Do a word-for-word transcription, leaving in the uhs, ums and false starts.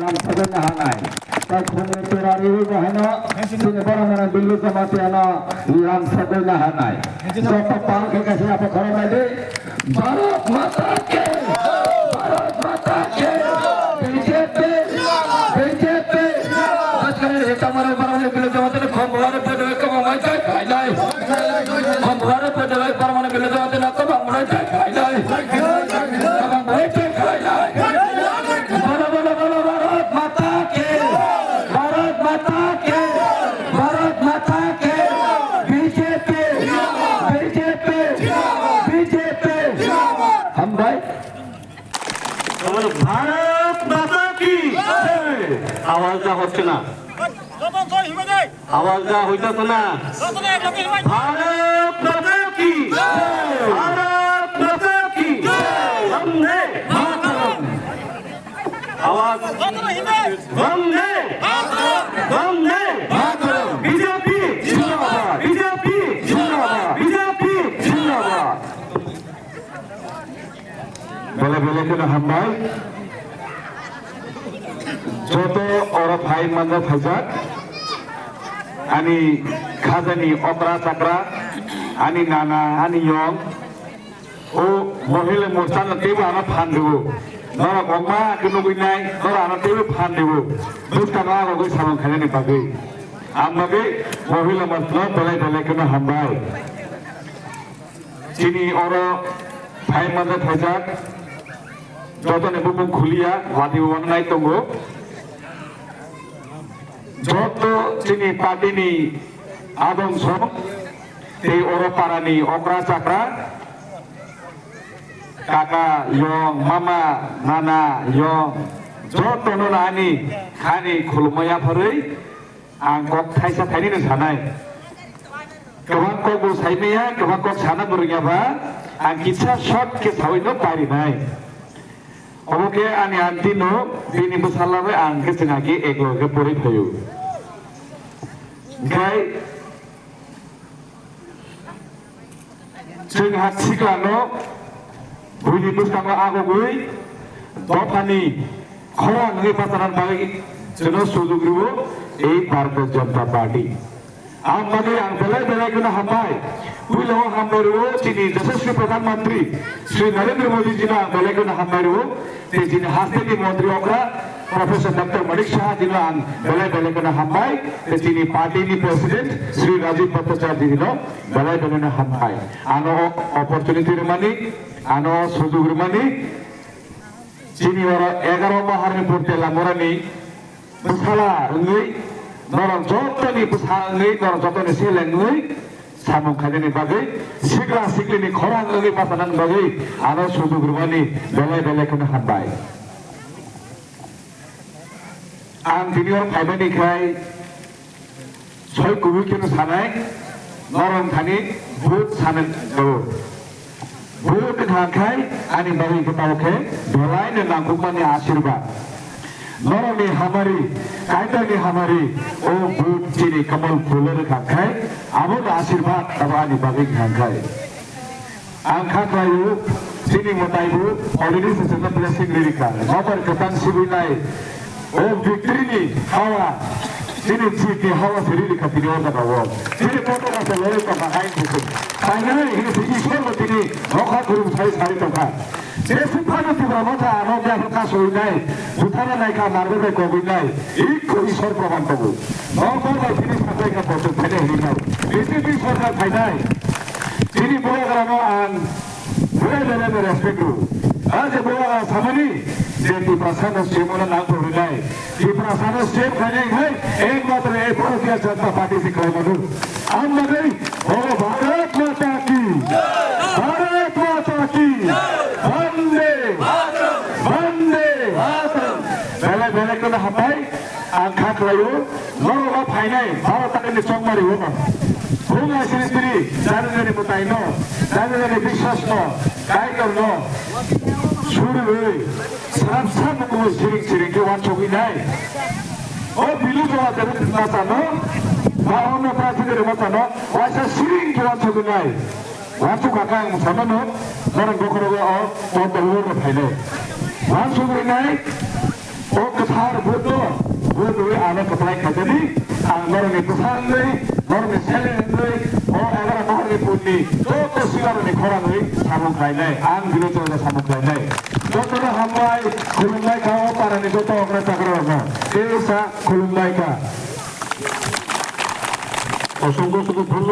Sabai na hanai. Ta khumni turari wi bahano, sini bara mana billu jama tiano, lam sabai na hanai. Joto pal khe kaisa apa khorok lai di. Bharat Mata ki! Bharat Mata ki! B J P! B J P! Askar e tamare bara mana billu jama tiano, khom bhare bodo kamo mai tai khai lai. Khom bhare bodo bara mana billu jama tiano, kamo mai tai khai lai. Kamo mai tai khai lai. Bolo, bolo, bolo, Bharat Mata ki! Bharat Mata ki! Bharat Mata ki! B J P! B J P! B J P! Hambai. Bharat Mata ki! Jai! Awaz da hocche na. আওয়াজ দেওয়া হইতেছে না। ভারত মাতা কি জয়! ভারত মাতা কি জয়! বন্দে মাতরম। আওয়াজ বন্দে মাতরম। বন্দে মাতরম। বিজেপি জিন্দাবাদ। বিজেপি জিন্দাবাদ। বিজেপি জিন্দাবাদ। Belai belai kheno hambai. Joto oro phai manjak phaijak. Ani khajani okra chakra, ani nana, ani yong. O mohila morcha no teibo ano phan rwo. Norok kokma khe nugwi nai, norok ano teibo phan rwo. Bwskang no agogwi samung khainani bagwi. Ang bagwi mohila morcha no belai belai kheno hambai. Chini oro phai manjak phaijak, jotoni bumung khuliya, wadi wangnai tongo. Joto chini party ni adong song, tei oro para ni okra chakra, kaka yong, mama, nana yong, joto no ani khani khulumya pharwi, Ang kok thaisa thainwi no sanai. Kwbang kok bo saimaya, kwbang kok sana bo rwngya ba, ang kisa short khe sawi no pairinai. Obo khe ani aunty no bini bwsala bai ang khe chwng agi eklo khe pori phaio. Hwnkhe Chwng ha siklano buini bwskango agogwi dophani khorang wngwi bachanani bagwi chwngno sujuk rwo ei Bharatiya Janata Party. Ang bagwi ang belai belai kheno hambai. Puila o hambai rwo chini Yashaswi Pradhan Mantri Shri Narendra Modi jino ang belai kheno hambai rwo. Tei chini hasteni montri okra Professor Doctor Manik Saha jino ang belai belai kheno hambai, tei chini party ni president Shri Rajiv Bhattacharya jino belai belai no hambai. Ano opportunity rwmani, ano sujug rwmani, chini oro egaro bahar ni purte lamorani bwsala wngwi, norok jotoni bwsa wngwi, norok jotoni seleng wngwi, samung khainani bagwi, sikla siklini khorang wngwi bachanani bagwi ano sujug rwmani belai belai kheno hambai. Ang tini oro phaimani khai soi kubui kheno sanai, norok thani vote sanani jago. Vote wngkha khai ani bagwi khe tamo khe belai no nangkukmani asirwad. Norokni hamari, Kaitorni hamari, o vote chini kamal phulwi rwkha khai, abono asirwad abo ani bagwi wngkha khai. Ang kha khlaio, chini mwtaibo already se chwngno blessing ririkha. Nokbar kwthang sibui nai, o victory ni hawa, chini jit ni hawa se ririkha tini o jaga o. Chini kotor asa lorwi tongkha hai bwswk. Painani hini se Ishwar bo tini nokha khurung sai sai tongkha. Jeswk phano Tipra Motha ano biaphano kasui nai, buthana naikha, marbo bai kogwi nai, ikko Ishwar proman tongo. Nokbar bai tini saklaikha kochuk phainai hini nai. B J P sorkar phainai. Chini bubagrano ang belai belai no respect rw. A je bubagra samani je Tiprasano C M no nangthok rwnai. Tiprasano C M khainai hai ekmatro ei Bharatiya Janata Party se khlai mano. Ang bagwi o Bharat Mata ki! Bharat Mata ki! Bande! Bande! Belai belai kheno hambai. Ang kha khlaio, norok o phainai Bharat ni chongmari o. Bhuma sristiri, jani jani mwtaino, jani jani biswasno, Kaitorno, surwi, srapsa mungwi siring siring khe uansugwi nai. O bilu jora tere machano, ba ono prajit tere machano, waisa siring khe uansugwi nai. Uansuk kha khe ang samano, norok bokhorogo o, o tongwi rw phainai. Uansugwi nai, O kwthar vote-o vote rwwi ano kwplai khaijani. Ang norokni bwsa wngwi, norokni seleng wngwi, o egaroh mohorni punni joto sibarokni khorang wngwi samung khlainai. Ang bini chwraino samung khlainai. Jotono hambai, khulumbai kha o parani joto okra chakrarokno. Tei sa khulumbai kha. Osongkho osongkho dhonnobad.